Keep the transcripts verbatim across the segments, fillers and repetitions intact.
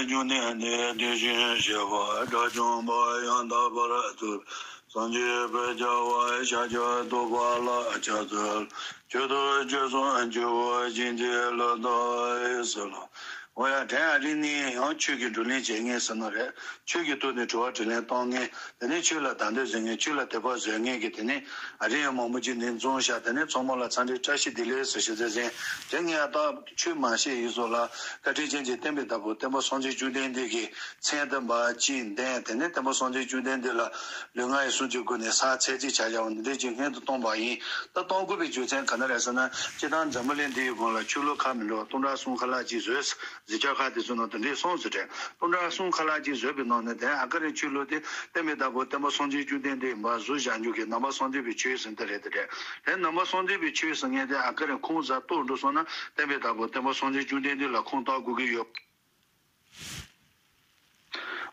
འབྱུང་གནས་ནི་དེ་བཞིན་གཤེགས་པ་དགྲ་བཅོམ་པ་ཡང་དག་པར་ཐུབ། སངས་རྒྱས་དཔལ་རྒྱལ་བ་ཤཱཀྱ་ཐུབ་པ་ལ་ཕྱག་འཚལ། མཆོད་དོ་ཅི་བསམ་ཆོས་འཁོར་བཞི་མཛད་ལ་བདག་གསོལ་ལོ། འོ་ཡ། དྲན་ཨ་རིང་ནི་ཡང་ཆོས་ཀྱི་བགྲོ་གླེང་བྱེད་མཁན་ཟེར་ནོ་རེད། ཆོས་ཀྱི་ཐོག་ནས་དྲི་བ་དྲིས་ལན་གཏོང་མཁན། དེ་ནས་ཆོས་ལ་དང་འདོད་བཟོ་མཁན། ཆོས་ལ་དད་པ་བཟོ་མཁན་གྱི་དེ་ནས་ཨ་རིང་ཡང་མང་པོ་ཅིག་ནས་འཛོམས་ཤག་དེ་ནས་ཚང་མ་ལ་འཚམས་འདྲི་བཀྲ་ཤིས་བདེ་ལེགས་ཟེར་ཞུ་རྩིས་ཟིན། དེ་ངས་ད་ཆོས་མ་བཤད་ཡིན་སོགས་ལ་བཀའ་དྲིན་ཅན་གྱི་བསྟན་པའི་བདག་པོ་སྟོན་པ་སངས་རྒྱས་བཅོམ་ལྡན་འདས་ཀྱི་མཚན་དུ་འབའ་ཅི་ལྡན། དེ་ནས་སྟོན་པ་སངས་རྒྱས་བཅོམ་ལྡན་འདས་ལ་ལུས་ངག་ཡིད་གསུམ་གྱི་སྒོ་ནས་ཕྱག་འཚལ་རྩིས་བྱ་བཞག་པ་འདི་འདྲས་ཀྱི་སྔོན་དུ་བཏང་བ་ཡིན། ད་གཏོང་དགོས་པའི་རྒྱུ་མཚན་ག་འདྲ་རེད་ཟེར་ན། སྤྱིར་བཏང་འཛམ་བུ་གླིང་འདིའི་སྒང་ལ་ཆོས་ལུགས་ཁག་མི་འདྲ་བ་སྟོང་ཕྲག་གསུམ་ཁ་ལག་ཅིག་བཟོས། གཟིགས་ཆ་ཁག་དེ་ཚོ་ནང་དེ་འདྲས་གསུངས་ཟེར་ཏེ། སྟོང་ཕྲག་གསུམ་ཁ་ལག་ཅིག་བཟོས་པའི་ནང་ནས་དེ་ཨ་ཀ་རའི་ཆོས་ལུགས་དེ་བསྟན་པའི་བདག་པོ་སྟོན་པ་སངས་རྒྱས་བཅོམ་ལྡན་འདས་ཡིན་པ་བཟོ་བཞག་རྒྱུ་གི་ནང་པ་སངས་རྒྱས་པའི་ཆོས་ཟེར་འདི་རེད། དེ་རེད། དེ་ནང་པ་སངས་རྒྱས་པའི་ཆོས་ཟེར་མཁན་དེ་ཨ་ཀ་རའི་ཁུངས་ཟ་གཏོགས་འགྲོ་སོང་ན་བསྟན་པའི་བདག་པོ་སྟོན་པ་སངས་རྒྱས་བཅོམ་ལྡན་འདས་ལ་ཁུངས་གཏོགས་དགོས་ཀྱི་ཡོད།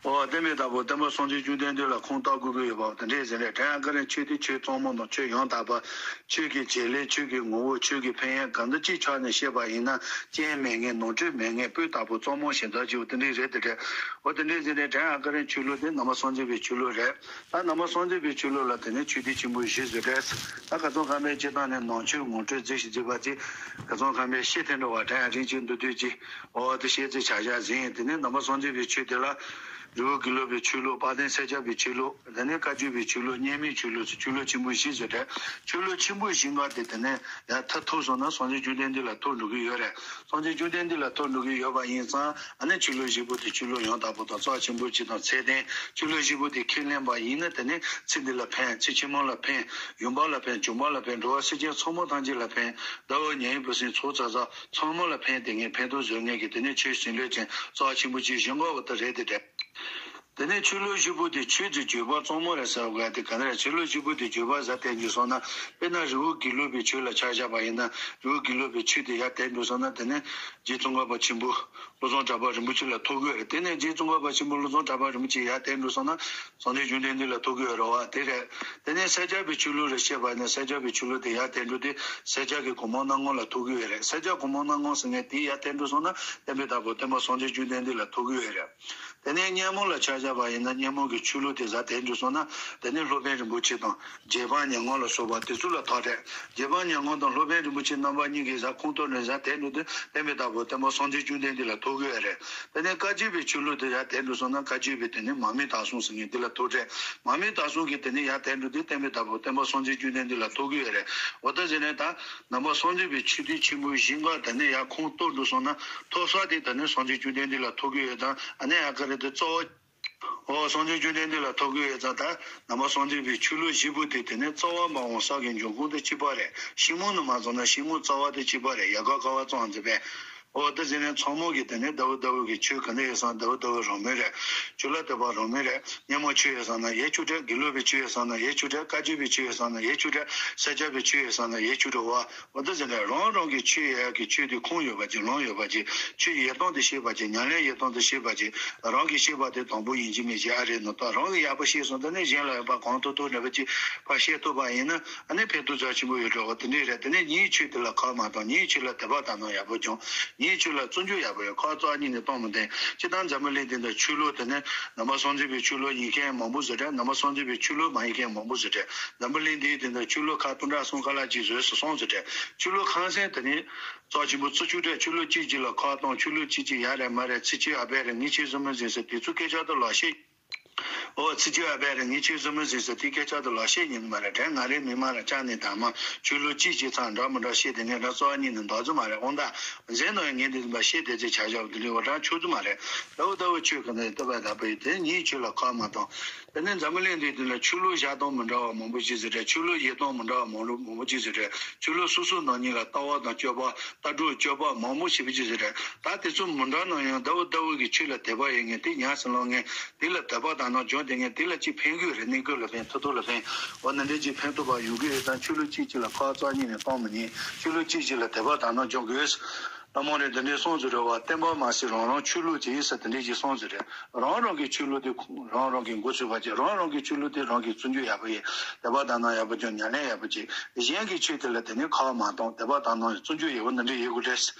འོ། བསྟན་པའི་བདག་པོ་སྟོན་པ་སངས་རྒྱས་བཅོམ་ལྡན་འདས་ལ་ཁུངས་གཏོགས་དགོས་ཀྱི་ཡོད་པ་དེ་འདྲས་ཟེར་རེད། དྲན་ཨ་ཀ་རའི་ཆོས་དེ་ཆོས་ཐུན་མོང་དང་ཆོས་ཡང་དག་པ། ཆོས་ཀྱི་བྱེད་ལས། ཆོས་ཀྱི་ངོ་བོ། ཆོས་ཀྱི་ཕན་ཡོན། གང་འདྲ་ཅིའི་ཕྱོགས་ནས་བཤད་པ་ཡིན་ན་རྐྱེན་མེད་མཁན། ནོར་འཁྲུལ་མེད་མཁན། སྤུས་དག་པོ་གཙང་མ་ཞིང་དག་ཅིག་དེ་འདྲས་རེད། དེ་རེད། འོ། དེ་འདྲས་ཟེར་རེད། དྲན་ཨ་ཀ་རའི་ཆོས་ལུགས་དེ་ནང་པ་སངས་རྒྱས་པའི་ཆོས་ལུགས་རེད། ད་ནང་པ་སངས་རྒྱས་པའི་ཆོས་ལུགས་ལ་དེ་ནས་ཆོས་སྡེ་ཆེན་པོ་བཞི་ཟེར་རེད། ད་ཁ་སང་ཁ་མའི་སྤྱིར་བཏང་ནས་ནང་ཆོས་ངོ་སྤྲོད་མཛད་ཞིག་མཛད་པ་དེ་ཁ་སང་ཁ་མའི་ཤེས་ཐེངས་འགྲོ་བ་དྲན་ཨ་རིང་ཅིག་འདུག་དུས་ཀྱི། འོ། དེ་བཤད་རྩིས་བྱ་བཞག་ཟིན། དེ་ནས་ནང་པ་སངས་རྒྱས་པའི་ཆོས་དེ་ལ་རི་བོ་དགེ་ལུགས་པའི་ཆོས་ལུགས། དཔལ་ལྡན་སེར་སྐྱ་པའི་ཆོས་ལུགས། དེ་ནས་བཀའ་བརྒྱུད་པའི་ཆོས་ལུགས། རྙིང་མའི་ཆོས་ལུགས་ཟེར་ཆོས་ལུགས་ཆེན་པོ་བཞི་ཟེར་ཏེ། ཆོས་ལུགས་ཆེན་པོ་བཞི་འགའ་དེ་དེ་ནས་ཡར་མཐར་ཐུག་སོང་ན་སངས་རྒྱས་བཅོམ་ལྡན་འདས་ལ་ཐུག་འགྲོ་གི་ཡོད་རེད། སངས་རྒྱས་བཅོམ་ལྡན་འདས་ལ་ཐུག་འགྲོ་གི་ཡོད་པ་ཡིན་ཙང་། ཨ་ནི་ཆོས་ལུགས་བཞི་པོ་དེ་ཆོས་ལུགས་ཡང་དག་པོ་དང་རྩ་ཆེན་པོ་གཅིག་དང་ཚད་ལྡན། ཆོས་ལུགས་བཞི་པོ་དེ་ཁས་ལེན་པ་ཡིན་ན་དེ་ནི་ཚེ་འདི་ལ་ཕན། ཚེ་ཕྱི་མ་ལ་ཕན། ཡུམ་པ་ལ་ཕན། འབྱུང་བ་ལ་ཕན། འགྲོ་བ་སེམས་ཅན་ཚང་མ་ཐམས་ཅད་ལ་ཕན། ཟླ་བ་ཉི་ཤུ་པོ་སྲིན་ཚོགས་ཚ་ཚ་ཚང་མ་ལ་ཕན། དེ་ངས་ཕན་ཐོགས་བཟོ་ངེས་ཀྱི་དེ་ནས་ཆོས་ཟིན་ལས་ཅན་རྩ་ཆེན་པོ་ཅིག་བཞེངས་དགོས་པ་དེ་རེད། དེ་འདྲ། དེ་ནས་ཆོས་ལུགས་བཞི་པོ་དེ་ཆོས་ཀྱི་བརྗོད་པ་གཙང་མ་རེད་ཟེར་བ་དེ་ག་འདྲ་རེད། ཆོས་ལུགས་བཞི་པོ་དེ་བརྗོད་པ་ཟ་བསྟན་རྒྱུ་སོང་ན། དཔེར་ན་རི་བོ་དགེ་ལུགས་པའི་ཆོས་ལ་ཆ་བཞག་པ་ཡིན་ན། རི་བོ་དགེ་ལུགས་པའི་ཆོས་དེ་ཡར་དེད་འགྲོ་སོང་ན་དེ་ནས་རྗེ་ཙོང་ཁ་པ་ཆེན་པོ་བློ་བཟང་གྲགས་པ་རིན་པོ་ཆེ་ལ་ཐུག་གི་ཡོད་རེད། དེ་ནས་རྗེ་ཙོང་ཁ་པ་ཆེན་པོ་བློ་བཟང་གྲགས་པ་རིན་པོ་ཆེ་ཡར་དེད་འགྲོ་སོང་ན་སངས་རྒྱས་བཅོམ་ལྡན་འདས་ལ་ཐུག་གི་ཡོད་རེད་བ། དེ་རེད། དེ་ནས་སེར་སྐྱ་པའི་ཆོས་ལུགས་ལ་བཤད་པ་ཡིན་ན་སེར་སྐྱ་པའི་ཆོས་ལུགས་དེ་ཡར་དེད་འགྲོ་དེ་སེར་སྐྱ་གི་གོང་མ་སྣང་ངོ་ལ་ཐུག་གི་ཡོད་རེད། སེར་སྐྱ་གོང་མ་སྣང་ངོ་ཟེར་མཁན་དེ་ཡར་དེད་འགྲོ་སོང་ན་བསྟན་པའི་བདག་པོ་སྟོན་པ་སངས་རྒྱས་བཅོམ་ལྡན་འདས་ལ་ཐུག་གི་ཡོད་རེད། དེ་ནས་སྙེ་མོ་ལ་ཆ་བཞག་པ་ཡིན་ན་སྙེ་མོ་གི་ཆོས་ལུགས་དེ་ཡར་དེད་འགྲོ་སོང་ན་དེ་ནས་སློབ་དཔོན་རིན་པོ་ཆེ་དང་རྗེ་འབངས་ཉེ་སྔོན་ལ་སོགས་པ་དེ་ཚོ་ལ་ཐུག་རེད། རྗེ་འབངས་ཉེ་སྔོན་དང་སློབ་དཔོན་རིན་པོ་ཆེ་རྣམ་པ་གཉིས་ཀྱིས་ཡར་ཁོངས་གཏོགས་ནས་ཡར་དེད་འགྲོ་དུས་བསྟན་པའི་བདག་པོ་སྟོན་པ་སངས་རྒྱས་བཅོམ་ལྡན་འདས་ལ་ཐུག་གི་ཡོད་རེད། དེ་ནས་བཀའ་བརྒྱུད་པའི་ཆོས་ལུགས་དེ་ཡར་དེད་འགྲོ་སོང་ན་བཀའ་བརྒྱུད་པའི་དེ་ནས་མར་མེ་དག་གསུམ་ཟེར་མཁན་དེ་ལ་ཐུག་རེད། མར་མེ་དག་གསུམ་གྱིས་དེ་ནས་ཡར་དེད་འགྲོ་དུས་བསྟན་པའི་བདག་པོ་སྟོན་པ་སངས་རྒྱས་བཅོམ་ལྡན་འདས་ལ་ཐུག་གི་ཡོད་རེད། འོ་ད་ཟེར་ནས་ད་ནང་པ་སངས་རྒྱས་པའི་ཆོས་སྡེ་ཆེན་པོ་བཞི་འགའ་དེ་ནས་ཡར་ཁོངས་གཏོགས་འགྲོ་སོང་ན་ཐོབ་ས་དེ་དེ་ནས་སངས་རྒྱས་བཅོམ་ལྡན་འདས་ལ་ཐུག་གི་ཡོད་ཙང་། ཨ་ནི་ཨ་ཀ་རེད་དེ་གཙོ་བོ། འོ། སངས་རྒྱས་བཅོམ་ལྡན་འདས་ལ་ཐུག་གི་ཡོད་ཙང་། ད་ནང་པ་སངས་རྒྱས་པའི་ཆོས་ལུགས་བཞི་པོ་དེ་དེ་ནས་རྩ་བ་མ་འོངས་ས་གི་འབྱུང་ཁུངས་དེ་གཅིག་པ་རེད། ཤིང་མོ་ནས་མ་བྱུང་ན་ཤིང་མོ་རྩ་བ་དེ་གཅིག་པ་རེད། ཡལ་ག་ཀ་བ་ཙམ་ཟེར་བས། འོ། དེ་ཟེར་ནས་ཚང་མ་གིས་དེ་ནས་ཟླ་བོ་ཟླ་བོ་གི་ཆོས་ག་འདྲ་ཡོད་སོང་ན་ཟླ་བོ་ཟླ་བོ་རང་མོས་རེད། ཆོས་ལ་དད་པ་རང་མོས་རེད། སྙེ་མོ་ཆོས་ཡོད་སོང་ན་ཡར་ཆོས་སྒྲུབ། དགེ་ལུགས་པའི་ཆོས་ཡོད་སོང་ན་ཡར་ཆོས་སྒྲུབ། བཀའ་བརྒྱུད་པའི་ཆོས་ཡོད་སོང་ན་ཡར་ཆོས་སྒྲུབ། སེར་སྐྱ་པའི་ཆོས་ཡོད་སོང་ན་ཡར་ཆོས་སྒྲུབ་བ། འོ། དེ་ཟེར་ནས་རང་རང་གི་ཆོས་ཡོད་ཡག་གི་ཆོས་དེ་ཁུངས་ཡོད་པ་ཅིག་ལུང་ཡོད་པ་ཅིག་ཆོས་ཡོད་སྟངས་དེ་ཤེས་པ་ཅིག་ཉམས་ལེན་ཡོད་སྟངས་དེ་ཤེས་པ་ཅིག་རང་གིས་ཤེས་པ་དེ་དང་པོ་ཡིན་གཅིག་མིན་གཅིག་ཨ་རེད་ནོ། ད་རང་གིས་ཡག་པོ་ཤེས་སོང་། དེ་ནས་གཞན་ལ་ཡང་ཕར་གང་ཐུབ་ཐུབ་འདྲ་པོ་ཅིག་ཕར་བཤད་ཐུབ་པ་ཡིན་ན། ཨ་ནི་ཕན་ཐོགས་རྩ་ཆེན་པོ་ཡོད་འགྲོ་བ་དེ་འདྲས་རེད། དེ་ནས་ངའི་ཆོས་དེ་ལ་ཁག་མ་གཏོང་། ངའི་ཆོས་ལ་དད་པ་དག་སྣང་ཡག་པོ་སྐྱོང་། ངའི་ཆོས་ལ་བརྩི་འཇོག་ཡག་པོ་ཡོད། ཁག་རྩ་གཉིས་ནས་གཏོང་མི་བདེན། སྤྱིར་བཏང་འཛམ་བུ་གླིང་འདི་འདྲ་ཆོས་ལུགས་དེ་ནི་ནང་པ་སངས་རྒྱས་པའི་ཆོས་ལུགས་ཡིན་མཁན་མང་པོ་ཟེར་རེད། ནང་པ་སངས་རྒྱས་པའི་ཆོས་ལུགས་མ་ཡིན་མཁན་མང་པོ་ཟེར་རེད། འཛམ་བུ་གླིང་འདིའི་དེ་འདྲ་ཆོས་ལུགས་ཁག་སྟོང་ཕྲག་གསུམ་ཁ་ལག་ཅིག་བཟོས་སོང་ཟེར་རེད། ཆོས་ལུགས་ཁང་ཚན་དེ་ནི་རྩ་ཆེན་པོ་བརྩི་བཅུག་རེད། ཆོས་ལུགས་གཅིག་གཅིག་ལ་ཁག་གཏོང་། ཆོས་ལུགས་གཅིག་གཅིག་ཡག་རེད་མ་རེད། ཚིག་གཅིག་ཨ་ཕ་རེད། ངས་ཁྱོད་བཟོ་མི་ཟིན་ཟེར་དེ་ཚོའི་སྐད་ཆ་དེ་ལ་བཤད། འོ། ཚིག་གཅིག་ཨ་ཕ་རེད། ངས་ཁྱོད་བཟོ་མི་ཟིན་ཟེར་དེའི་སྐད་ཆ་དེ་ལ་བཤད་ཉན་གི་མ་རེད། དྲན་ང་རའི་མི་མང་ལ་ཅང་ནས་དང་མ་ཆོས་ལུགས་གཅིག་གཅིག་ཚང་འདྲ་མི་འདྲ་བཤད། དེ་ནས་ར་རྩ་བ་ཉིད་ནས་འདོགས་རྒྱུ་མ་རེད། དབང་ད་འཛིན་ནོ་ཡང་ངས་འདི་ཟིན་པ་བཤད་བསྡད་ཚེ་བྱ་བཞག་འདི་ལས་འོ་དྲང་ཆོག་རྒྱུ་མ་རེད། ཟླ་བོ་ཟླ་བོ་ཆོས་ག་འདྲ་ཡིན་བསྟོད་པ་ད་པའི་དེ་ངའི་ཆོས་ལ་ཁག་མ་གཏོང་། དེ་ནས་འཛམ་བུ་གླིང་འདིའི་དོན་ལ་ཆོས་ལུགས་བཞག་སྟངས་མི་འདྲ་བ་མང་པོ་ཞིག་ཟེར་རེད། ཆོས་ལུགས་ཡོད་སྟངས་མི་འདྲ་བ་མང་པོ་མང་པོ་ཞིག་ཟེར་རེད། ཆོས་ལུགས་སོ་སོའི་ནང་ཉིད་ལ་ལྟ་བ་དང་སྤྱོད་པ། ལྟ་གྲུབ་སྤྱོད་པ་མང་པོ་ཞིག་ཞིག་ཟེར་རེད། ད་དེ་ཚོ་མི་འདྲ་ན་ཡང་ཟླ་བོ་ཟླ་བོ་གི་ཆོས་ལ་དད་པ་ཡོད་མཁན། དེ་ཉམས་སུ་བླངས་མཁན། དེ་ལ་དད་པ་དག་སྣང་སྦྱོང་བསྡད་མཁན། དེ་ལ་ཅིག་ཕན་གི་རེད། གནས་སྐབས་ལ་ཕན། མཐར་ཐུག་ལ་ཕན། འོ་ན་འདྲ་ཅིག་ཕན་ཐོགས་པ་ཡོང་གི་ཡོད་ཙང་། ཆོས་ལུགས་གཅིག་གཅིག་ལ་ཁག་རྩ་གཉིས་ནས་གཏོང་མི་ཉན། ཆོས་ལུགས་གཅིག་གཅིག་ལ་དད་པ་དག་སྣང་སྦྱོང་དགོས། བླ་མ་རེ་འདི་འདྲའི་གསུངས་ཟེར་རེད་བ། བསྟན་པ་མ་ཟེར་རང་རང་ཆོས་ལུགས་ཅིག་ཡིན་ཟེར་དེ་འདྲའི་ཅིག་གསུངས་ཟེར་རེད། རང་རང་གི་ཆོས་ལུགས་དེ་རང་རང་གི་འགོ་ཚུགས་པ་ཅིག་རང་རང་གི་ཆོས་ལུགས་དེ་རང་གིས་བརྩི་འཇོག་ཡག་པོ་ཡིན། དད་པ་དག་སྣང་ཡག་པོ་སྐྱོང་། ཉམས་ལེན་ཡག་པོ་བྱེད། གཞན་གྱི་ཆོས་དེ་ལ་དེ་ནས་ཁག་མ་གཏོང་། དད་པ་དག་སྣང་བརྩི་འཇོག་ཡག་པོ་འདི་འདྲ་ཡོད་དགོས་རེད།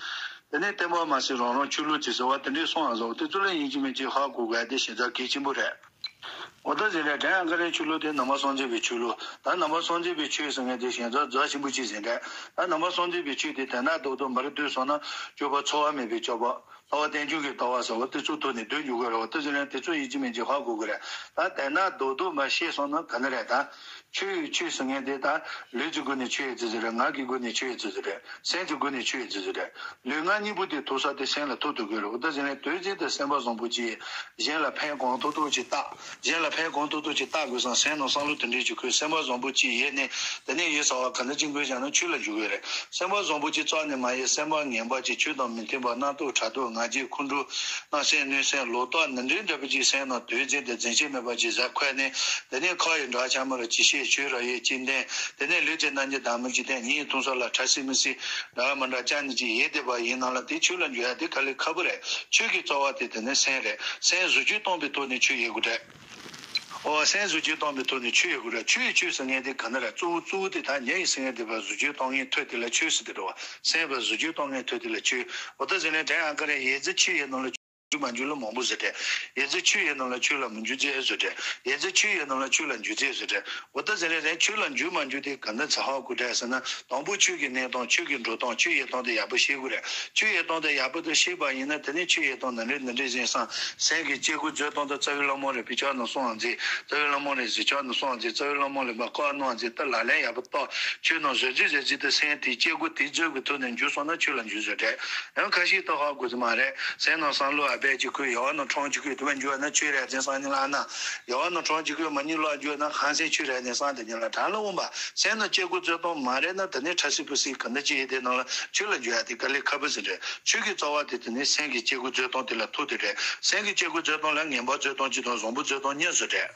དེ་ནས་བསྟན་པ་མ་ཟིན་རང་རང་ཆོས་ལུགས་ཅིག་ཟེར་བ་དེ་འདྲའི་གསུང་ཡང་ཟེར་བ་དེ་ཚོ་ལ་ཡིན་གཅིག་མིན་གཅིག་ཧ་གོ་དགོས་དེ་ཞེ་དྲག་གལ་ཆེན་པོ་རེད། འོ་ད་ཟེར་ནས་དྲན་ཡང་ཀ་རའི་ཆོས་ལུགས་དེ་ནང་པ་སངས་རྒྱས་པའི་ཆོས་ལུགས་ད་ནང་པ་སངས་རྒྱས་པའི་ཆོས་ཟེར་མཁན་དེ་ཞེ་དྲག་རྫ་ཆེན་པོ་ཅིག་ཟེར་འདྲ། ད་ནང་པ་སངས་རྒྱས་པའི་ཆོས་དེ་དེ་ན་རྡོག་རྡོག་མར་བསྡུས་སོང་ན་སྤྱོད་པ་འཚོ་བ་མེད་པའི་སྤྱོད་པ། ལྟ་བ་རྟེན་འབྱུང་གི་ལྟ་བ་ཟེར་བ་དེ་ཚོའི་ཐོག་ནས་སྡོད་འཇུག་དགོས་རེད་བ། དེ་ཟེར་ན་དེ་ཚོ་ཡིན་གཅིག་མིན་གཅིག་ཧ་གོ་དགོས་རེད། ད་དེ་ན་རྡོག་རྡོག་མར་ཤེས་སོང་ན་ག་ནི་རེད་ད། ཆོས་ཡི་ཆོས་ཟེར་མཁན་དེ་ད་ལུས་ཀྱི་སྒོ་ནས་ཆོས་ཡོད་ཚུལ་ཟེར་རེད། ངག་གི་སྒོ་ནས་ཆོས་ཡོད་ཚུལ་ཟེར་རེད། སེམས་ཀྱི་སྒོ་ནས་ཆོས་ཡོད་ཚུལ་ཟེར་རེད། ལུས་ངག་གཉིས་པོ་དེ་ཐོབ་ས་དེ་སེམས་ལ་ཐོབ་ཐུབ་དགོས་རེད། འོ་ད་ཟེར་ནས་དོན་ཚན་དེ་སེམས་པ་བཟང་པོ་ཅིག་གཞན་ལ་ཕན་གང་ཐོགས་ཐོགས་ཅིག་བཏགས། གཞན་ལ་ཕན་གང་ཐོགས་ཐོགས་ཅིག་བཏགས་དགོས་སམ་སེམས་ནང་བསམ་བློ་དེ་འདྲས་ཅིག་འཁོར། སེམས་པ་བཟང་པོ་ཅིག་ཡོད་ནས་དེ་ནས་ཡོད་ཚོར་བ་ག་འདྲ་ཅིག་འཁོར་བཞག་ན་ཆོས་ལ་འཇུག་གི་རེད། སེམས་པ་བཟང་པོ་ཅིག་རྩ་ནས་མ་ཡོད། སེམས་པ་ངན་པ་ཅིག་ཆོས་དང་མི་མཐུན་པ་རྣག་ཐོག་ཁྲག་ཐོག་ང་རྒྱལ་ཁོང་ཁྲོ་བརྣབ་སེམས་གནོད་སེམས་ལོག་ལྟ་འདི་འདྲའི་འདྲ་པོ་ཅིག་སེམས་ནང་དོན་ཚན་དེ་འཛིན་ཆེས་མེད་པ་ཅིག་ཟ་འཁོར་ནས་དེ་ནས་ཁ་ཡི་འདྲ་ཆ་མ་ར་ཅི་ཤེས་ཆོས་ར་ཡོད་ཅི་ལྡན་དེ་ནས་ལུས་ཀྱི་རྣམ་འགྱུར་དང་མི་ཅི་ལྡན་ཉིན་ཐུང་ས་ལ་ཁྲ་སི་མི་སི་འདྲ་མི་འདྲ་ཅན་ནི་ཅིག་ཡོད་བསྡད་པ་ཡིན་ན་ལ་དེ་ཆོས་ལ་འཇུག་ཡ་དེ་དཀའ་ལས་ཁག་པོ་རེད། ཆོས་ཀྱི་རྩ་བ་དེ་དེ་ནས་སེམས་རེད། སེམས་གཟུགས་ཅན་སྟོང་པའི་ཐོག་ནས་ཆོས་ཡོད་དགོས་རེད། ཨོ་སེམས་གཟུགས་ཅན་སྟོང་པའི་ཐོག་ནས་ཆོས་ཡོད་དགོས་རེད། ཆོས་ཡི་ཆོས་ཟེར་མཁན་དེ་ག་ནི་རེད། གཙོ་བོ་གཙོ་བོ་དེ་ད་ཉེ་ཡི་སེམས་དེ་བ་གཟུགས་ཅན་སྟོང་ངེས་ཐོས་དེ་ལ་ཆོས་ཟེར་དེ་རེད་བ། སེམས་པ་གཟུགས་ཅན་སྟོང་ངེས་ཐོས་དེ་ལ་ཆོས། འོ་ད་ཟེར་ནས་དྲན་ཡང་ག་རེ་ཡེ་ཛི་ཆོས་ཡོད་ནོ་ལ། འཇུག་མ་འཇུག་ལ་མང་པོ་ཟེར་ཏེ། ཡེ་ཙི་ཆོས་ཡོད་ནོ་ལ་ཆོས་ལ་མི་འཇུག་ཅེས་ཟེར་ཏེ། ཡེ་ཙི་ཆོས་ཡོད་ནོ་ལ་ཆོས་ལ་འཇུག་ཅེས་ཟེར་ཏེ། འོ་ད་ཟེར་རེ་རེ་ཆོས་ལ་འཇུག་མ་འཇུག་དེ་ག་འདྲ་ཚ་ཧ་གོ་དྲག་ཟེར་ན། དང་པོ་ཆོས་ཀྱི་གནས་སྟངས་ཆོས་ཀྱི་འགྲོ་སྟངས་ཆོས་ཡོད་སྟངས་དེ་ཡག་པོ་ཤེས་དགོས་རེད། ཆོས་ཡོད་སྟངས་དེ་ཡག་པོ་དེ་ཤེས་པ་ཡིན་ན་དེ་ནས་ཆོས་ཡོད་སྟངས་ནང་ལས་ནང་འདྲེས་ཟིན་སང་སེམས་ཀྱི་སྐྱེ་དགུ་མཛོད་སྟངས་དེ་རྩ་བའི་བླ་མ་རེ་བི་ཆག་ནང་སོང་བ་མཛད། རྩ་བའི་བླ་མ་རེ་གཟི་ཆག་ནང་སོང་བ་མཛད། རྩ་བའི་བླ་མ་རེ་མ་བཀའ་གནང་བ་མཛད། ད་ལ་ལན་ཡག་པོ་ད་ཆོས་ནང་བཟོད་རྩིས་བཟོད་རྩིས་དེ་སེམས་དེ་སྐྱེ་དགུ་དེ་མཛོད་ཀྱི་ཐོག་ནས་འཇུག་སོང་ན་ཆོས་ལ་འཇུག་བཟོད་དྲག་ཡང་ཁ་ཤས་ལྟ་ཧ་གོ་ཟི་མ་རེད། སེམས་ནང་བསམ་བློ་ཨ་བད་ཅིག་ཁུར་ཡ་བ་ནང་ཁྲོང་ཅིག་ཁུར་དུ་མ་འཇུག་ན་ཆོས་རེད་ཟེར་སང་ཉིན་ལ་ན། ཡ་བ་ནང་ཁྲོང་ཅིག་ཁུར་མ་ཉིན་ལོག་འཇུག་ན་ཧང་སེ་ཆོས་རེད་ནས་སང་དེ་ཉིན་ལ་དྲང་ལ་འོང་པ། སེམས་ནང་སྐྱེ་དགུ་རྩོད་གཏོང་མ་རེད་ན་དེ་ནས་ཁྲ་སི་ཕུ་སི་ག་འདྲ་ཅིག་ཡེ་དེ་ནང་ལ་ཆོས་ལ་འཇུག་ཡ་དེ་དཀའ་ལས་ཁག་པོ་ཟིན་རེད། ཆོས་ཀྱི་རྩ་བ་དེ་དེ་ནས་སེམས་ཀྱི་སྐྱེ་དགུ་རྩོད་གཏོང་དེ་ལ་ཐུག་དེ་རེད། སེམས་ཀྱི་སྐྱེ་དགུ་རྩོད་གཏོང་ལ་ངན་པ་རྩོད་གཏོང་གཅིག་དང་བཟང་པོ་རྩོད་གཏོང་གཉིས་ཟེར་རེད།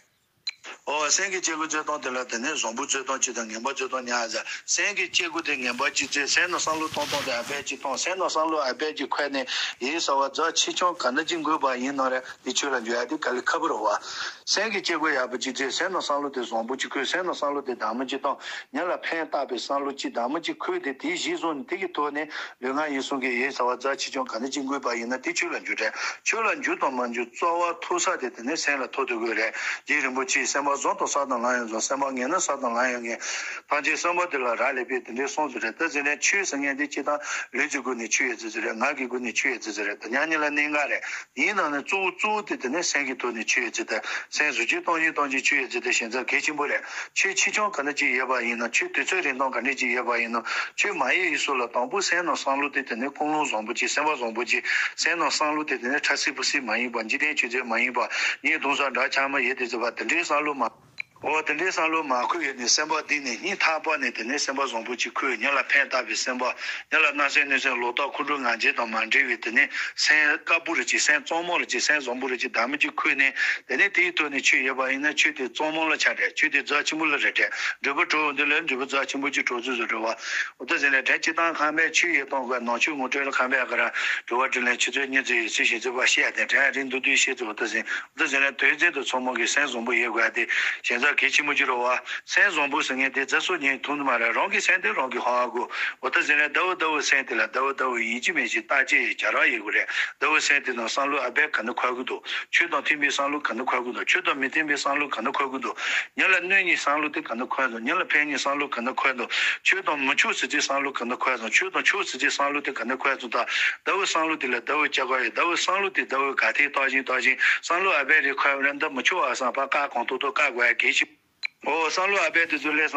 ཨོ་སེམས་ཀྱི་སྐྱེ་དགུ་རྩོད་སྟངས་དེ་ལ་དེ་ནས་བཟང་པོ་རྩོད་སྟངས་གཅིག་དང་ངན་པ་རྩོད་སྟངས་ཉག་ཟེར། སེམས་ཀྱི་སྐྱེ་དགུ་དེ་ངན་པ་གཅིག་རྩོད། སེམས་ནང་བསམ་བློ་གཏོང་སྟངས་དེ་ཨ་བད་གཅིག་གཏོང་། སེམས་ནང་བསམ་བློ་ཨ་བད་གཅིག་འཁོར་ནས་ཡིན་ཟེར་བ་རྫ་ཆེ་ཆུང་ག་འདྲ་གཅིག་འགོས་པ་ཡིན་ན་རེད། དེ་ཆོས་ལ་འཇུག་ཡ་དེ་དཀའ་ལས་ཁག་པོ་རེད་བ། སེམས་ཀྱི་སྐྱེ་དགུ་ཡག་པོ་གཅིག་རྩོད། སེམས་ནང་བསམ་བློ་དེ་བཟང་པོ་གཅིག་འཁོར། སེམས་ནང་བསམ་བློ་དེ་དག་མོ་གཅིག་གཏོང་། ཉེ་ལ་ཕན་བཏགས་པའི་བསམ་བློ་གཅིག་དག་མོ་གཅིག་འཁོར་དེ་དེའི་གཞི་བཟུང་ནས་དེ་གི་ཐོག་ནས་ལུས་ངག་ཡིད་གསུམ་གྱི་ཡིན་ཟེར་བ་རྫ་ཆེ་ཆུང་ག་འདྲ་གཅིག་འགོས་པ་ཡིན་ན་དེ་ཆོས་ལ་འཇུག་དྲན། ཆོས་ལ་འཇུག་དང་མ་འཇུག་རྩ་བ་ཐུག་ས་དེ་དེ་ནས་སེམས་ལ་ཐུག་ཐུབ་དགོས་རེད། རྗེ་རིན་པོ་ཆེས་སེམས་པ་བཟང་དང་བསགས་དང་ལམ་ཡང་བཟང་། སེམས་པ་ངན་ན་བསགས་དང་ལམ་ཡང་ངན། ཐམས་ཅད་གསུམ་པོ་དེ་ལ་རག་ལས་པས་དེ་འདྲའི་གསུངས་སུ་རེད། ད་ཟེར་ནས་ཆོས་ཟེར་མཁན་དེ་སྤྱིར་བཏང་ལུས་ཀྱི་སྒོ་ནས་ཆོས་ཡོད་ཚུལ་ཟེར་རེད། ངག་གི་སྒོ་ནས་ཆོས་ཡོད་ཚུལ་ཟེར་རེད། དེ་ཉག་གཉིས་ལ་གནད་འགག་རེད། ཡིན་ནའང་ནི་གཙོ་བོ་གཙོ་བོ་དེ་དེ་ནས་སེམས་ཀྱི་ཐོག་ནས་ཆོས་ཡོད་ཚུལ་དེ། སེམས་གཟུགས་ཅན་སྟོང་ཉིད་སྟོང་ཅིག་ཆོས་ཡོད་ཚུལ་དེ་ཞེ་ས་གལ་ཆེན་པོ་རེད། ཆོས་ཆེ་ཆུང་ག་འདྲ་ཅིག་ཡོད་པ་ཡིན་ན། ཆོས་དུས་ཚོད་རིང་ཐུང་ག་འདྲ་ཅིག་ཡོད་པ་ཡིན་ན། ཆོས་མ་ཡོད་ཡིན་སོགས་ལ་དང་པོ་སེམས་ནང་བསམ་བློ་དེ་དེ་ནས་ཀུན་སློང་བཟང་པོ་ཅིག་སེམས་པ་བཟང་པོ་ཅིག་སེམས་ནང་བསམ་བློ་དེ་དེ་ནས་ཁྲ་སི་ཕུ་སི་མ་ཡིན་པ། འཇིག་རྟེན་ཆོས་ཚན་མ་ཡིན་པ། ཉིན་གུང་སང་འདྲ་ཆགས་མ་ཡོད་དེ་ཟེར་བ་དེ་འདྲའི་བསམ་བློ་མ། འོ་དེ་འདྲའི་བསམ་བློ་མ་འཁོར་ཡོད་ནས་སེམས་པ་འདི་ནས་སྙིང་ཐག་པ་ནས་དེ་ནས་སེམས་པ་བཟང་པོ་ཅིག་འཁོར། ཉེ་ལ་ཕན་བཏགས་པའི་སེམས་པ། ཉེ་ལ་བརྣབ་སེམས་གནོད་སེམས་ལོག་ལྟ་ཁོང་ཁྲོ་ང་རྒྱལ་དང་མ་འདྲེས་པའི་དེ་ནས་སེམས་དཀར་པོ་རེ་ཅིག་སེམས་གཙང་མ་རེ་ཅིག་སེམས་བཟང་པོ་རེ་ཅིག་དག་མོ་ཅིག་འཁོར་ནས། དེ་ནས་དེའི་ཐོག་ནས་ཆོས་ཡོད་པ་ཡིན་ན་ཆོས་དེ་གཙང་མ་ལ་ཆགས་རེད། ཆོས་དེ་རྫ་ཆེན་པོ་ལ་རེད་དྲན། འབྲས་བུ་གྲོལ་འོང་དུས་ལ་འབྲས་བུ་རྫ་ཆེན་པོ་ཅིག་གྲོལ་ཚུལ་བཟོ་འགྲོ་བ། འོ་ད་ཟེར་ནས་དྲན་སྤྱིར་བཏང་ཁམས་པའི་ཆོས་ཡོད་སྟངས་དགོས། ནང་ཆོས་ངོ་སྤྲོད་ལ་ཁམས་པའི་ཨ་ཀ་ར་དྲི་བ་དྲིས་ལན་ཆུ་ཚོད་གཉིས་ཙམ་ཡོད་ཚུལ་ཞིག་ཚུལ་བ་བཤད་དེ་དྲན་རིང་འདུག་དུས་བཤད་ཚུལ། འོ་ད་ཟེར། འོ་ད་ཟེར་ནས་དོན་ཚན་དུ་ཚང་མ་གི་སེམས་བཟང་པོ་ཡོད་དགོས་ཏེ་ཞེ་ས་གལ་ཆེན་པོ་ཅིག་རེད་བ། སེམས་བཟང་པོ་ཟེར་མཁན་དེ་རྫ་སོ་ཉིད་མཐོང་དུ་མ་རེད། རང་གི་སེམས་དེ་རང་གི་ཧ་གོ། འོ་ད་ཟེར་ནས་ཟླ་བོ་ཟླ་བོའི་སེམས་དེ་ལ་ཟླ་བོ་ཟླ་བོ་ཡིན་གཅིག་མིན་གཅིག་བརྟག་དཔྱད་ཡོད་རྒྱ་རག་ཡོད་དགོས་རེད། ཟླ་བོའི་སེམས་དེ་ནང་བསམ་བློ་ཨ་བད་ག་འདྲ་འཁོར་གི་འདུག་ཆོས་དང་མཐུན་པའི་བསམ་བློ་ག་འདྲ་འཁོར་གི་འདུག་ཆོས་དང་མི་མཐུན་པའི་བསམ་བློ་ག་འདྲ་འཁོར་གི་འདུག་ཉེ་ལ་གནོད་ནིའི་བསམ་བློ་དེ་ག་འདྲ་འཁོར་འདུག་ཉེ་ལ་ཕན་ནིའི་བསམ་བློ་ག་འདྲ་འཁོར་འདུག་ཆོས་དང་མི་ཆོག་ཟེར་གྱི་བསམ་བློ་ག་འདྲ་འཁོར་འདུག་ཆོས་དང་ཆོག་ཟེར་གྱི་བསམ་བློ་དེ་ག་འདྲ་འཁོར་འདུག་ད་ཟླ་བོའི་བསམ་བློ་དེ་ལ་ཟླ་བོའི་སྐྱེ་སྐར་ཡོད། ཟླ་བོའི་བསམ་བློ་དེ་ཟླ་བོའི་ག་ཐེ་བཏགས་ཤིང་བཏགས་ཤིང་བསམ་བློ་ཨ་བད་རེ་འཁོར་བ་རེད། འདི་མི་ཆོག་བ་བསམ་པ་བཀག་གང་ཐུབ་ཐུབ་བཀག་དགོས་ཡ་གལ་ཆེ། འོ་བསམ་བློ་ཨ་བད་དེ་ཚོ་ལས།